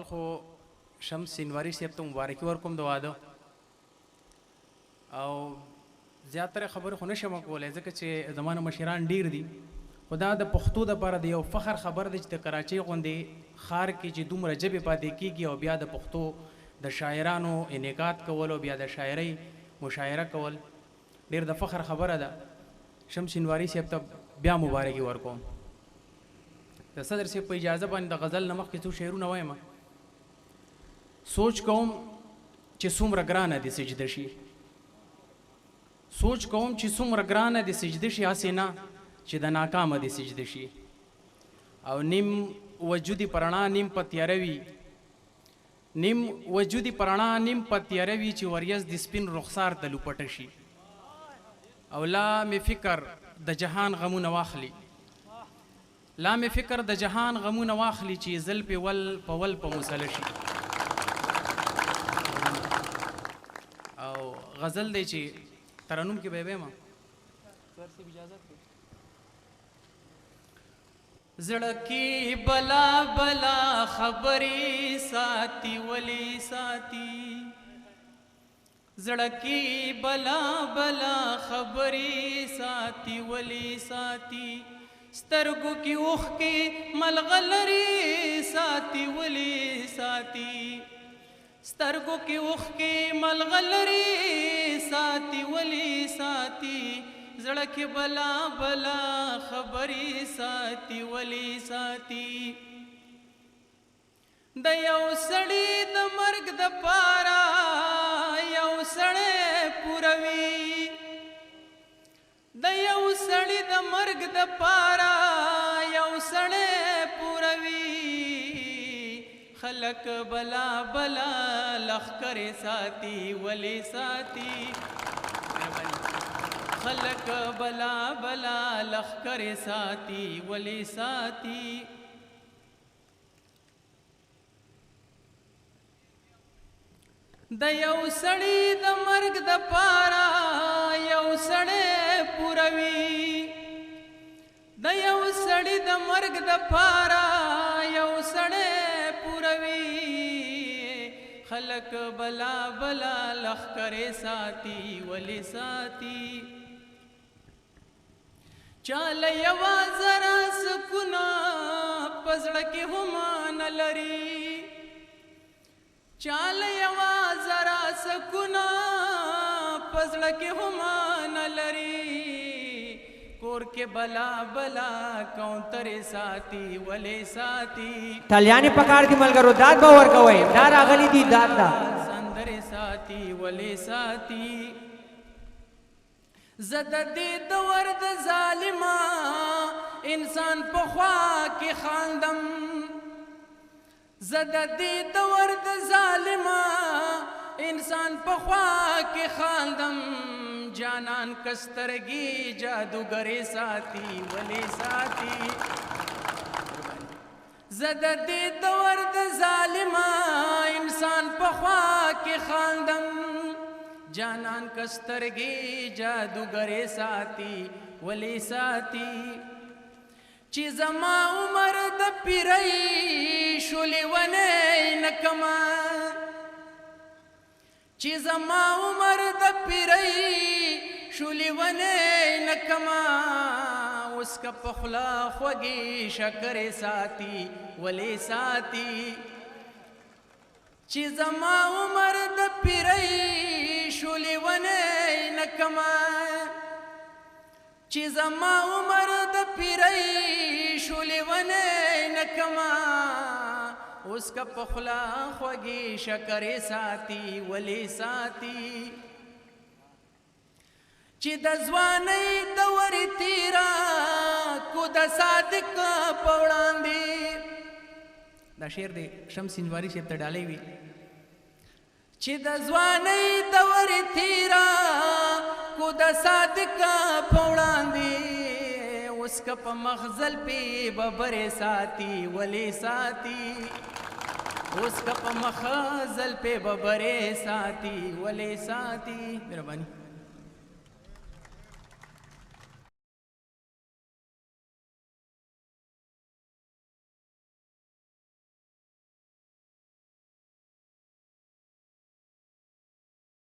اول خو شمس سینواری صاحب ته مبارکي ورکوم د واده، او زیاتره خبرې خو نه شم کولی ځکه چې زما نه مشران ډېر دي، خو دا د پښتو دپاره د یو فخر خبر دی چې د کراچۍ غوندې ښار کې چې دومره ژبې پاتې کېږي او بیا د پښتو د شاعرانو انعقاد کول او بیا د شاعرۍ مشاعره کول ډېر د فخر خبره ده. شمس شینواری صاحب ته بیا مبارکي ورکوم. د صدر صاحب په اجازه باندې د غزل نه مخکې څو شعرونه وایم. سوچ کوم چې څومره ګرانه دې سجده شي، سوچ کوم چې څومره ګرانه دې سجده شي، هسې نه چې د ناکامه دې سجده شي. او نیم وجودي په رڼا نیم په تیاره وي، نیم وجودي په رڼا نیم په تیاره وي، چې وریځ د سپین رخسار ته لوپټه شي. او لا مې فکر د جهان غمونه واخلي، لا مې فکر د جهان غمونه واخلي، چې زلفې ول په ول په مسله شي. او غزل دی چې ترنم کې به وایم. زړه کې بلا بلا خبرې ساتي ولې ساتي، زړه کې بلا بلا خبرې ساتي ولې ساتي، سترګو کې اوښکې ملغلرې ساتي ولې ساتي، سترګو کې اوښکې ملغلرې ساتي ولې ساتي، زړه کې بلا بلا خبرې ساتي ولې ساتي. د یو سړي د مرګ د پاره یو سړی پوروي، د یو سړي د مرګ د پاره یو سړی پوروي، خلک بلا بلا لښکرې ساتي ولې ساتي، خلک بلا بلا لښکرې ساتي ولې ساتي. د یو سړي د مرګ د پاره یو سړی پوروي، د یو سړي د مرګ د پاره یو سړی پوروي، خلک بلا بلا لښکرې ساتي ولې ساتي. چاله یوه ذره سکونه په زړه کې هم نه لري، چاله یوه ذره سکونه په زړه کې هم نه لري، کور کې بلا بلا کونترې ساتي ولې ساتي. تالیانې پکار دي ملګرو، داد به ورکوئ، دا راغلي دي داد ده. سندرې ساتي ولې ساتي. زه د دې دور د ظالما انسان په خوا کې خاندم، زه د دې دور د ظالما انسان په خوا کې خاندم، جانان کسترګې جادوګرې ساتي ولې ساتي. زه د دې دور د ظالما انسان په خوا کې خاندم، جانان کسترګې جادوګرې ساتي ولې ساتي. چې زما عمر د پیرۍ شو لیونی نه کمه، چې زما عمر د پیرۍ شو لیونی نه کمه، اوس که په خوله خوږې شکرې ساتي ولې ساتي. چې زما عمر د پیرۍ شو لیونی نه کمه، چې زما عمر د پیرۍ شو لیونی نه کمه، اوس که په خوله خوږې شکرې ساتي ولې ساتي. چې د ځوانۍ دورې تېره کو د صادق په وړاندې. دا شعر دی شمس سینواري صاحب ته ډالۍ وي. چې د ځوانۍ دورې تېره کو د صادق په وړاندې، اوس که په مخ زلفې ببرې ساتي ولې ساتي، اوس که په مخ زلفې ببرې ساتي ولې ساتي. مهرباني.